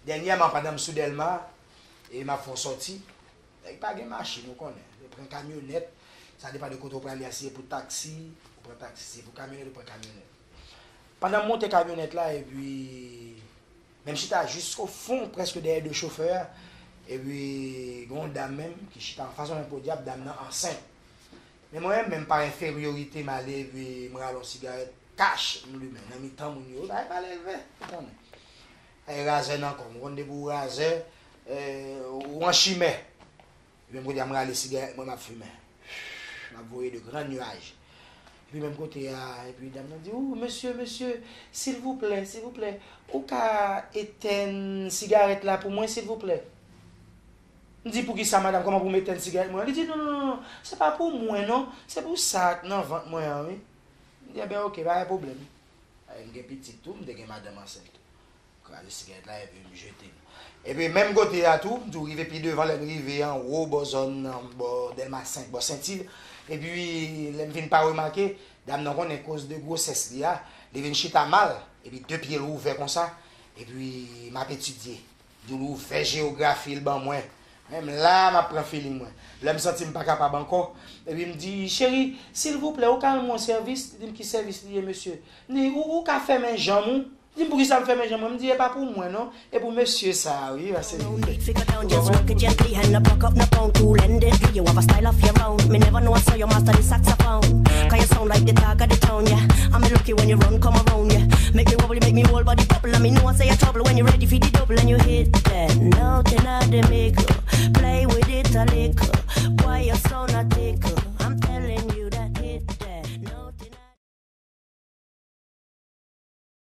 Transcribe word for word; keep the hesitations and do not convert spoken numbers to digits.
Dènyèman, pandan m sou Dèlma, e m ap fè yon sòti, nèg pa gen machin, ou konnen. Yo pran kamyonèt, sa depann de kote w prale a, si se pou taksi, ou pran taksi, si se pou kamyonèt, ou pran kamyonèt. Pandan m monte kamyonèt la, epi, men m chita jis o fon, prèske dèyè de chofè a, epi, gen yon dam menm ki chita anfas mwen, podyab, dam nan ansent. Men mwen menm, men m pa enferiorite, m ale, epi m rale yon sigarèt, kach, m limen, nan mitan moun yo, bagay pa leve, ou konnen. Ay razè nan kò m, ou konn depi ou razè, eh, ou an chimè. Epi menm kote a, m rale sigarèt mwen, m ap fimen. M ap voye de gran nyaj. Epi menm kote a, epi dam nan di, ou, mesye, mesye, silvouplè, silvouplè, ou ka etèn sigarèt la pou mwen, silvouplè? M di, poukisa, madanm, kòman pou m etèn sigarèt mwen? Li di, non, non, non, non, se pa pou mwen, non, se pou sa k nan vant mwen an, wi. M di, enben, oke, pa gen pwoblèm. Eh, m gen pitit tou, m te gen madanm ansent tou. Kraze sigarèt la, epi m jete l. Epi menm kote a tou, m tou rive pi devan, lè m rive anwo, bò zòn, bò Dèlma senk, bò Sentiv. Epi, lè m vin pa remake, dam nan konnen koz de gwosès li a, li vin chita mal, epi de pye l ouvè konsa, epi m ap etidye. Di l ouvè jewografi l ban mwen. Menm la, m ap pran feeling mwen. Lè m santi m pa kapab ankò, epi m di, cheri, silvouplè, ou ka rann mwen yon sèvis? Li di m, ki sèvis li ye, mesye? Li di, ou, ou ka fèmen janm ou? Li di m, poukisa m fèmen janm mwen? M di, e pa pou mwen, non. E pou mesye sa a, wi, paske... No need fi go down, just walk it gently, hand up, rock up, no pound, cool and deadly. You have a style of your own. Me never know I saw your master the saxophone. Cause you sound like the talk of the town, yeah. I'm lucky when you run, come around, yeah. Make me wobble, you make me whole body bubble. And me know I say you trouble when you ready for the double and you hit that note in the middle. Play with it a little.